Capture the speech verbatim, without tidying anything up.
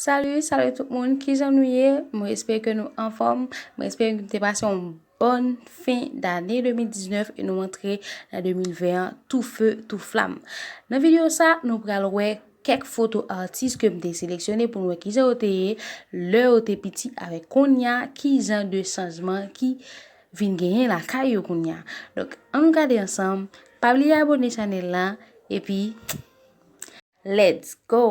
Salut, salut tout moun, kijan nou ye? Mwen espere ke nou anfòm. Mwen espere ke nou te pase yon bòn fen dane de mil diznèf e nou antre nan de mil ven an tou fe, tou flam. Nan videyo sa, nou pral wè kèk foto atis ke m te seleksyone pou n wè kijan yo te ye lè yo te piti avèk kounye a, kijan de chanjman ki vin genyen lakay yo kounye a. Donk, ann nou gade ansanm, pa bliye abone chanèl la, epi let's go!